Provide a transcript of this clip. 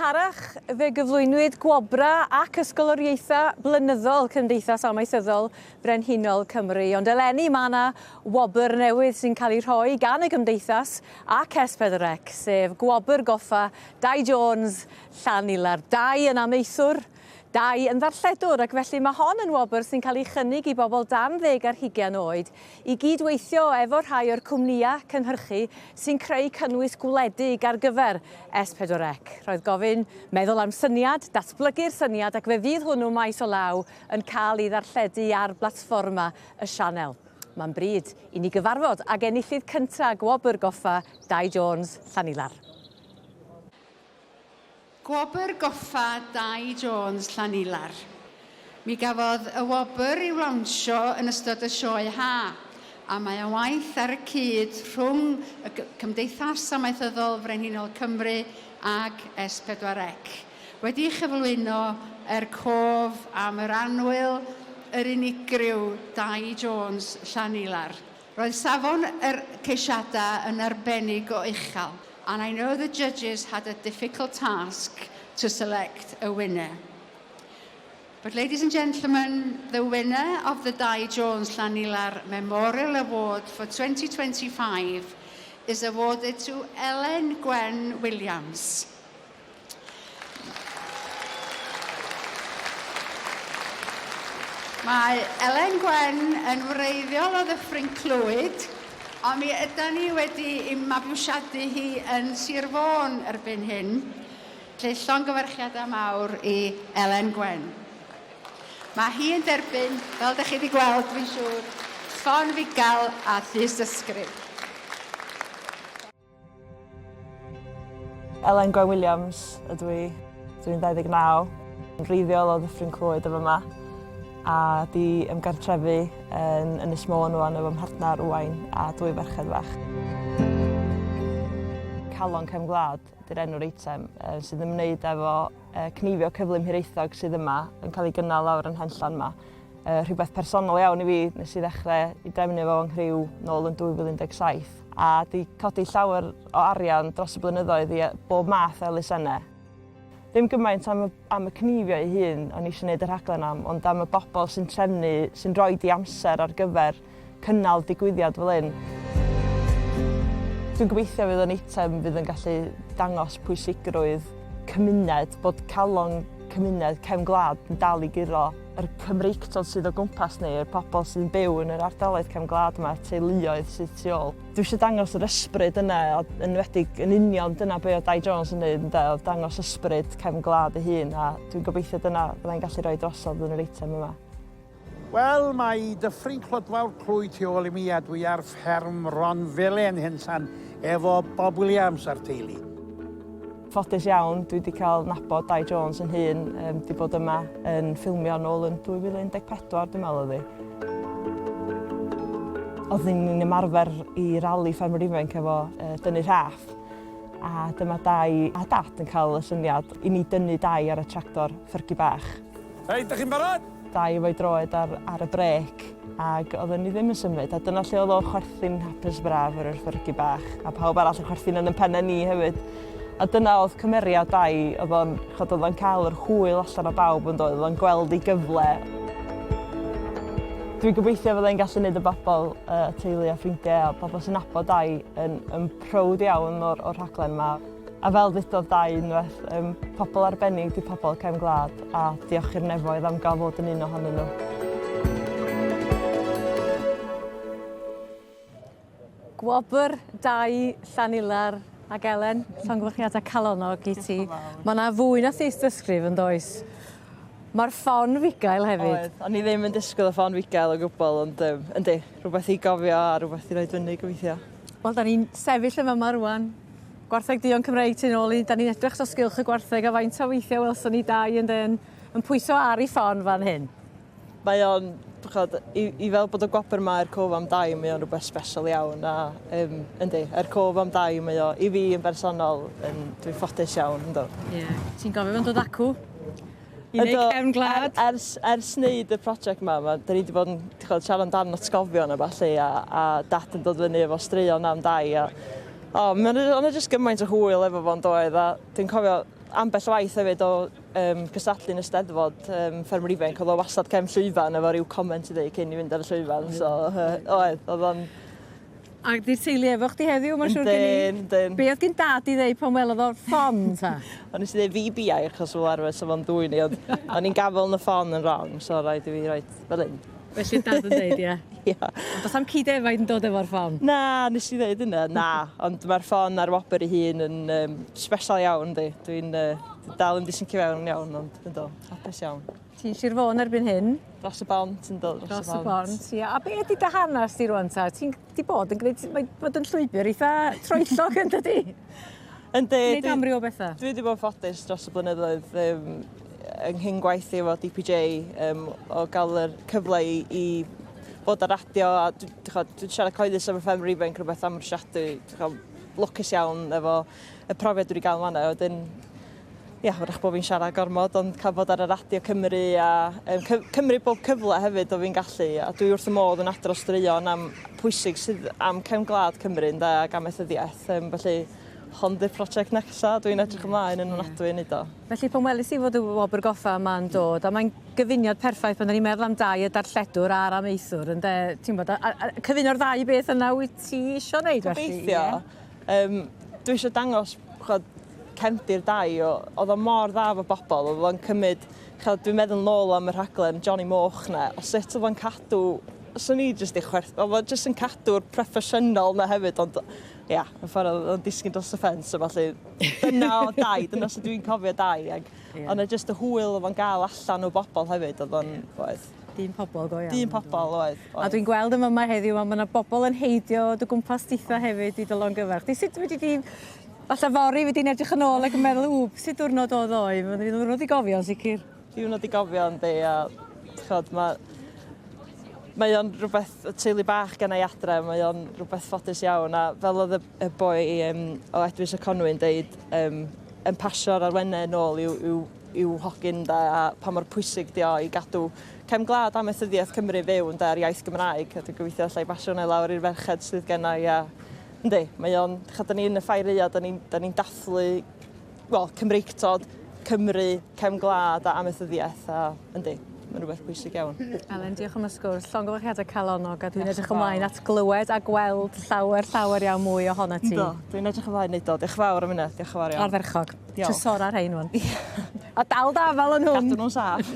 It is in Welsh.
gynharach fe gyflwynwyd gwobrau ac ysgoloriaethau blynyddol Cymdeithas Amaethyddol Frenhinol Cymru, ond eleni mae yna wobr newydd sy'n cael ei rhoi gan y Gymdeithas ac S4C, sef Gwobr Goffa Dai Jones Llanilar. Dai yn amaethwr, Dai yn ddarlledwr, ac felly mae hon yn wobr sy'n cael ei chynnig i bobl dan ddeg ar hugain oed i gyd-weithio efo rhai o'r cwmnïau cynhyrchu sy'n creu cynnwys gwledig ar gyfer S4C. Roedd gofyn meddwl am syniad, datblygu'r syniad ac fe fydd hwnnw maes o law yn cael ei ddarlledu ar blatfformau y sianel. Mae'n bryd i ni gyfarfod ag enillydd cyntaf Gwobr Goffa Dai Jones, Llanilar. Gwobr Goffa Dai Jones Llanilar. Mi gafodd y wobr i'w lawnsio yn ystod y sioe ha, a mae o'n waith ar y cyd rhwng y Cymdeithas Amaethyddol Frenhinol Cymru ag S4C. Wedi'i chyflwyno er cof am yr annwyl, yr unigryw Dai Jones Llanilar. Roedd safon yr ceisiadau yn arbennig o uchel, and I know the judges had a difficult task to select a winner. But ladies and gentlemen, the winner of the Dai Jones Llanilar Memorial Award for 2025 is awarded to Ellen Gwen Williams. Mae Elen Gwen yn wreiddiol o Ddyffryn Clwyd, ond mi ydan ni wedi ei mabwysiadu hi yn Sir Fôn erbyn hyn. Felly llongyfarchiadau mawr i Elen Gwen. Mae hi yn derbyn, fel dych chi wedi gweld dwi'n siŵr, ffon fugail a thystysgrif. Elen Gwen Williams ydw i. Dwi'n 29, yn wreiddiol o Ddyffryn Clwyd o fyma a 'di ymgartrefu yn Ynys Môn ŵan efo mhartnar Owain a dwy ferched fach. Calon Cefn Gwlad ydy'r enw'r eitem yy sydd yn ymwneud efo yy cneifio cyflym Hiraethog sydd yma yn cael ei gynnal lawr yn Henllan 'ma. Yy rhywbeth personol iawn i fi, nes i ddechrau i drefnu fo 'nghriw nôl yn 2017. a 'di codi llawer o arian dros y blynyddoedd i bob math o elusennau. Ddim gymaint am y, am y cnifio ei hun o'n i eisiau gwneud y rhaglen am, ond am y bobl sy'n trefnu, sy'n rhoi di amser ar gyfer cynnal digwyddiad fel hyn. Dwi'n gobeithio fydd o'n eitem fydd yn gallu dangos pwysigrwydd cymuned, bod calon cymuned cefn gwlad yn dal i guro yr Cymreictod sydd o gwmpas ni, yr pobl sydd yn byw yn yr ardaloedd cefn gwlad yma, teuluoedd sydd tu ôl. Dwi eisiau dangos yr ysbryd yna, a yn enwedig yn union dyna be oedd Dai Jones yn neud ynde, oedd dangos ysbryd cefn gwlad ei hun, a dwi'n gobeithio dyna fyddai'n gallu rhoi drosodd yn yr eitem yma. Wel, mae Dyffryn Clodfawr Clwyd tu ôl i mi a dwi ar fferm Ron Felen, Henllan, efo Bob Williams a'r teulu. Ffodus iawn, dwi wedi cael nabod Dai Jones yn hun, um, di bod yma yn ffilmio nôl yn 2014 dwi'n meddwl oedd hi. Oedd ni'n ymarfer i rali ffermwyr ifanc efo uh, dynnu rhaff a dyma Dai a Dad yn cael y syniad i ni dynnu Dai ar y tractor ffyrgi bach. Reit, dych chi'n barod? Dai efo'i droed ar, ar y brêc ac oedden ni ddim yn symud a dyna lle oedd o'n chwerthin hapus braf ar yr ffyrgi bach a pawb arall yn chwerthin yn y pennau ni hefyd. A dyna oedd cymeriad Dai, oedd o'n, chod, oedd o'n cael yr hwyl allan o bawb yn doedd, oedd o'n gweld ei gyfle. Dwi'n gobeithio fyddai'n gallu gwneud y bobl, y teulu a ffrindiau a bobl sy'n nabod Dai yn, yn prowd iawn o'r, o'r rhaglen yma. A fel ddudodd Dai unwaith, um, pobl arbennig 'di pobl cefn gwlad a diolch i'r nefoedd am gael fod yn un ohonyn nhw. Gwobr Dai Llanilar ac Elen, llongyfarchiadau calonnog i ti. Mae yna fwy na thystysgrif yn does? Mae'r ffon fugail hefyd. Oedd, o'n i ddim yn disgwyl y ffon fugail o gwbl, ond um, yndi, rhywbeth i gofio a rhywbeth i roed fyny gobeithio. Wel, da ni'n sefyll yn fama rwan. Gwartheg duon Cymreig tu nôl i ni. Da ni'n edrych dros gylch y gwartheg a faint o weithiau welson ni Dai yn yn, yn pwyso ar ei ffon fan hyn. Mae o'n, ch'od, i i fel bod y gwobr 'ma er cof am Dai mae o'n rwbeth sbesial iawn a yym yndi er cof am Dai mae o i fi yn bersonol yn dwi'n ffodus iawn yndw. Ie. Ti'n gofio fo'n dod acw? I neud cefn gwlad? Er, ers ers neud y project 'ma ma' 'dyn ni 'di bod yn t'chod siarad amdan atgofion a ballu a a dad yn dod fyny efo straeon am Dai a o ma' 'na o' 'na jyst gymaint o hwyl efo fo yndoedd a dwi'n cofio Ambell waith hefyd o cystadlu yn y Steddfod ffermwr ifanc, oedd o wastad cefn llwyfan efo ryw comment i ddeud cyn i fynd ar y llwyfan, so oedd, oedd o'n... A 'di'r teulu efo chdi heddiw, mae'n siŵr gen i? Yndyn, yndyn. Be oedd gyn dad i ddeud pan welodd o'r ffon ta? O'n i 'di dweud fi biau achos fel arfer sa fo'n dwyn i, ond o'n i'n gafel yn y ffon yn wrong, so rhaid i fi roid fel hyn. Felly dad yn deud, ie? Ia. Ond does 'am ci defaid yn dod efo'r ffon? Na, nes i ddeud hynna, na. Ond mae'r ffon a'r wobr ei hun yn special iawn, yndi. Dwi'n dal yn disgyn fewn yn iawn, ond yndw, hapus iawn. Ti'n Sir Fôn erbyn hyn? Dros y bont, yndw, dros, dros y bont. Ia. A be ydy dy hanes di rwan ta? Ti'n di bod yn gwneud, mae bod yn llwybr eitha troellog yn dydi? Yndi. Gwneud amryw o bethau. Dwi wedi bod yn ffodus dros y blynyddoedd yng nghyn gwaith i efo DPJ o gael yr cyfle i fod ar radio a dwi'n siarad coeddus efo ffermwyr ifanc rhywbeth amhrisiadwy, lwcus iawn efo y profiad dwi wedi gael yn fan'na. Wedyn, ia, hwyrach bod fi'n siarad gormod, ond cael bod ar y radio Cymru a cymryd bob cyfle hefyd o fi'n gallu, a dwi wrth y modd yn adrodd straeon am pwysig sydd am cefn gwlad Cymru ynde, ac amaethyddiaeth, felly hon 'di'r prosiect nesa, dwi'n edrych ymlaen yn ofnadwy i neud o. Felly pan welis i fod y wobr goffa yma'n dod, a mae'n gyfuniad perffaith pan 'dan ni'n meddwl am dai y darlledwr a'r amaethwr ynde, ti'n gwbod, a cyfuno'r ddau beth yna wyt ti isio neud felly? Gobeithio. Dwi eisiau dangos ch'od, cefndir Dai, oedd o mor dda efo bobl, oedd o'n cymryd, ch'od, dwi'n meddwl nôl am y rhaglen Johnny Moch 'na, o sut oedd o'n cadw, swn i jyst 'di chwerth-, oedd o jyst yn cadw'r proffesiynol 'na hefyd, ond ia, y ffordd oedd o'n disgyn dros y ffens a ballu, dyna oedd Dai, dyna sut dwi'n cofio Dai, ac yeah. Ond jyst y hwyl oedd o'n gael allan o bobl hefyd, oedd o'n, oedd. Dyn pobl go iawn. Dyn pobl, oedd. A dwi'n gweld yma yma heddiw, mae yna bobl yn heidio dy gwmpas ditha hefyd i dy longyfarch. Di sut wedi di, falle fory wedi edrych yn ôl ac yn meddwl, ww, sut diwrnod oedd ddoe? Mae'n ddiwrnod i gofio, yn sicr. Diwrnod i gofio, yndi, a chod, mae o'n rhywbeth, y teulu bach gen i adre, mae o'n rhywbeth ffodus iawn, a fel oedd y boi o Edwys y Conwy'n deud, yn pasio'r arwennau nôl i'w hogyn ynde, a pa mor pwysig 'di o i gadw cefn gwlad amaethyddiaeth Cymru fyw ynde, a'r iaith Gymraeg, a dwi'n gobeithio alla i basio hwnna i lawr i'r ferched sydd genna i, a yndi, mae o'n, ch'od, 'dan ni yn y ffair aeaf, 'dan ni'n dathlu, wel, Cymreictod, Cymru, cefn gwlad a amaethyddiaeth, a yndi, mae'n rhywbeth pwysig iawn. Elen, diolch am y sgwrs. Llongyfarchiadau calonnog, a dwi'n edrych ymlaen at glywed a gweld llawer, llawer iawn mwy ohonat ti. Yndw, dwi'n edrych ymlaen neud o. Diolch yn fawr am hynna, diolch yn fawr iawn. Ardderchog. Diolch. Trysorau rhein wan. A dal dafel yn hwn. Cadw nhw'n saff.